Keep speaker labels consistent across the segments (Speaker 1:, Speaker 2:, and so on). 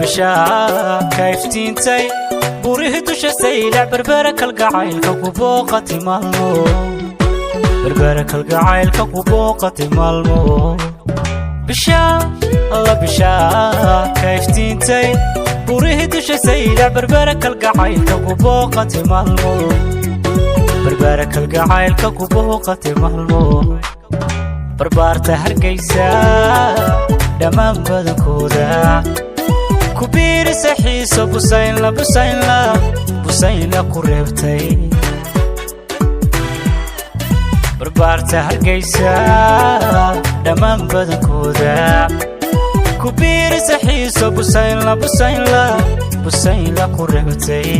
Speaker 1: Bishaa ka iftiintay burihii dusha Saylac, Berbera kalgacaylka ku booqati maalmo, Berbera kalgacaylka ku booqati maalmo. Bishaa alla, bishaa ka iftiintay burihii dusha Saylac, Berbera kalgacaylka ku booqati maalmo, Berbera kalgacaylka ku booqati maalmo. Barbaarta Hargeysa dhammaan badankooda ku biirisa xiiso, busaynla, busaynla, busaynla ku reebtay. Barbaarta Hargeysa dhammaan badankooda ku biirisa xiiso, busaynla, busaynla, busaynla ku reebtay.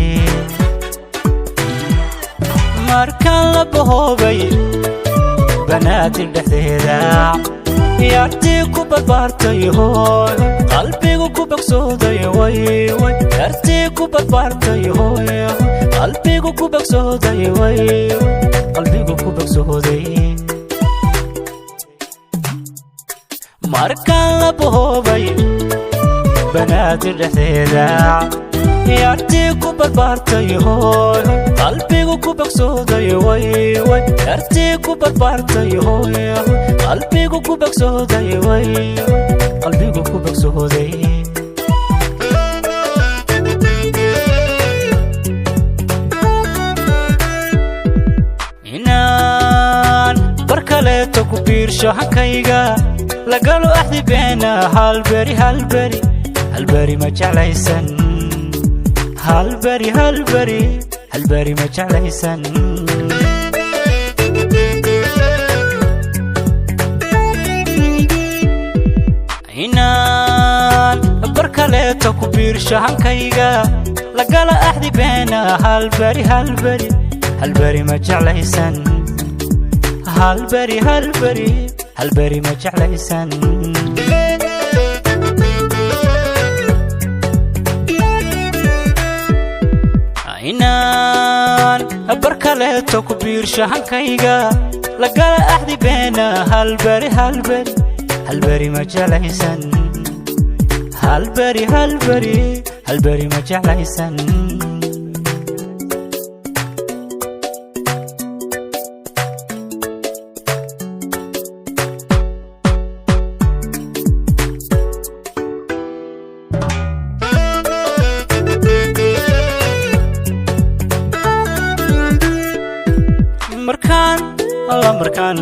Speaker 1: Markaan la bahoobay Banaadir dhexdeeda, yaartii ku barbaartay hooy, qalbigu ku bogsooday way way. Yaartii ku barbaartay hooy, qalbigu ku bogsooday way, qalbigu ku bogsooday. Markaan la bahoobay Banaadir dhexdeeda, yaartii ku barbaartay hooy, qalbigu ku bogsooday way way. Yaartii ku barbaartay hooy, qalbigu ku bogsooday way, qalbigu ku bogsooday. Inaan bar kaleeto ku biirsho hankayga, lagalo axdi beena, halberi, halberi, halberi ma jeclaysan? Halberi, halberi, halberi ma jeclaysan? Inaan bar kaleeto ku biirsho hankayga, lagala axdi beena, halberi, halberi, halberi ma jeclaysan? Halberi, halberi, halberi ma jeclaysan? Inaan bar kaleeto ku biirsho hankayga, lagala axdi beena, halberi, halberi, halberi ma jeclaysan? Halberi, halberi, halberi ma jeclaysan? Markaan alla, markaan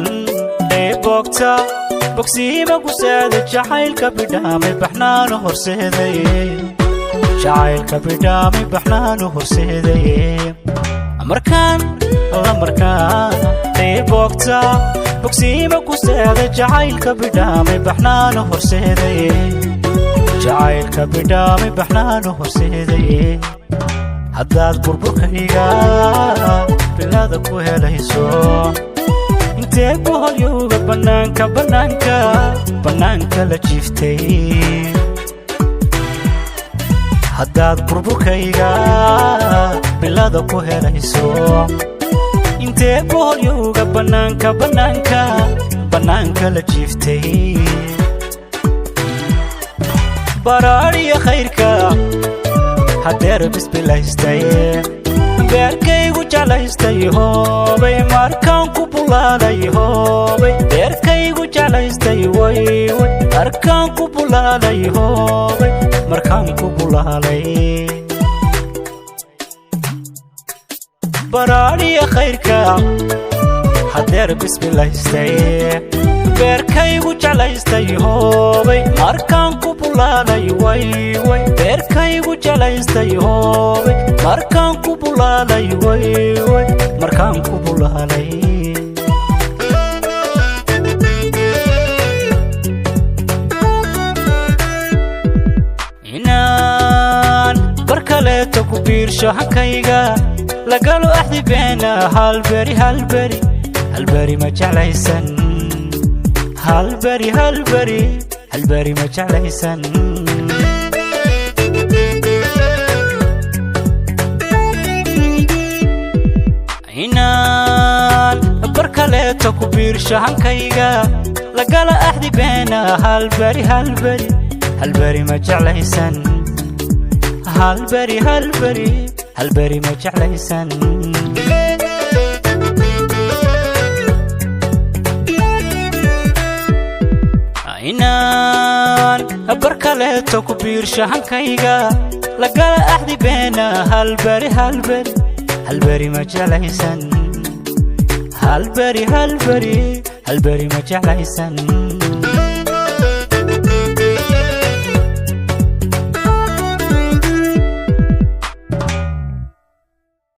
Speaker 1: ee boogta bogsiima ku saada, jacaylka bidhaamay baxnaanu horseeday, jacaylka bidhaamay baxnaanu horseeday. Markaan alla, markaan ee boogta bogsiima ku saada, jacaylka bidhaamay baxnaanu horseeday, jacaylka bidhaamay baxnaanu horseeday. Haddaad burburkayga bilada ku helayso, intee ku holyowga bannaanka, bannaanka, bannaanka la jiiftay? Haddaad burburkayga bilada ku helayso, intee ku holyowga bannaanka, bannaanka, bannaanka la jiiftay? Baraadhiya khayrka hadeer bisbilaystay, beerkaygu jeclaystay hoobay, markaan ku bulaalay hoobay. Beerkaygu jeclaystay way way, markaan ku bulaalay hoobay, markaan ku bulaalay. Baraadhiya khayrka hadeer bisbilaystay, beerkaygu jeclaystay hoobay, markaan ku bulaalay way way. Beerkaygu jeclaystay hoobay, markaan ku bulaalay way way, markaan ku bulaalay. Inaan bar kaleeto ku biirsho hankayga, lagalo axdi beena, halberi, halberi, halberi ma jeclaysan? Halberi, halberi, halberi ma jeclaysan? Inaan bar kaleeto ku biirsho hankayga, lagala axdi beena, halberi, halberi, halberi ma jeclaysan? Halberi, halberi, halberi ma jeclaysan. Inaan bar kaleeto ku biirshahankayga, lagala axdi beena, halberi, halberi, halberi ma jeclaysan. Halberi, halberi, halberi ma jeclaysan.